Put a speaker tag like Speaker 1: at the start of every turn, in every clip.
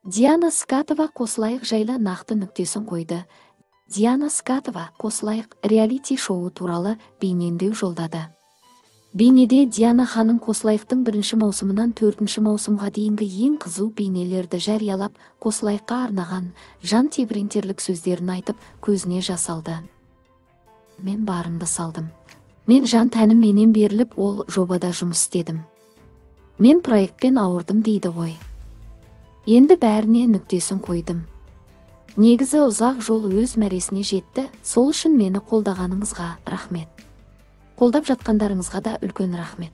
Speaker 1: Диана Скатова «Қосылайық» жайлы нақты нүктесін қойды. Диана Скатова «Қосылайық» реалити-шоуы туралы бейнеүндеу жолдады. Бейнеде Диана ханым «Қосылайықтың» бірінші маусымынан төртінші маусымға дейінгі ең қызу бейнелерді жариялап, «Қосылайыққа» арнаған жан тебірентерлік сөздерін айтып, көзіне жас алды. Мен барымды салдым. Мен жан тәнімменен беріліп, ол жобада жұмыс істедім. Мен проектпен ауырдым дейді ғой. Енді бәріне нүктесін қойдым. Негізі ұзақ жол өз мәресіне жетті, сол үшін мені қолдағаныңызға рахмет. Қолдап жатқандарыңызға да үлкен рахмет.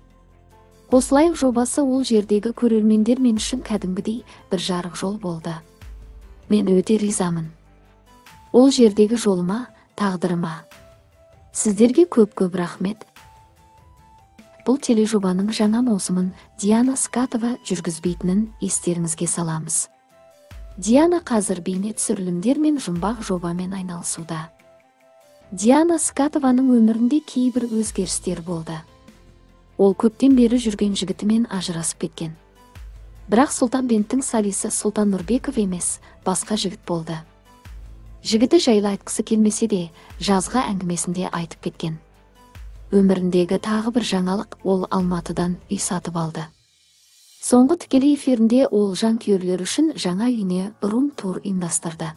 Speaker 1: «Қосылайық» жобасы, ол жердегі көрермендер мен үшін кәдімгідей бір жарық жол болды. Мен өте ризамын. Ол жердегі жолыма, тағдырыма. Сіздерге көп-көп рахмет. Бұл тележобаның жаңа маусымын Диана Скатова жүргізбейтінін естеріңізге саламыз. Диана қазір бейне түсірілімдер мен жұмбақ жобамен айналысуда. Диана Скатованың өмірінде кейбір өзгерістер болды. Ол көптен бері жүрген жігітімен ажырасып кеткен. Бірақ Сұлтан Бендтің солисі Сұлтан Нұрбеков емес, басқа жігіт болды. Жігіті жайлы айтқысы келмесе де, жазғы әңгімесінде айтып кеткен. Өміріндегі тағы бір жаңалық: ол Алматыдан үй сатып алды. Соңғы тікелей эфирінде ол жанкүйерлер үшін жаңа үйіне рум-тур ұйымдастырды.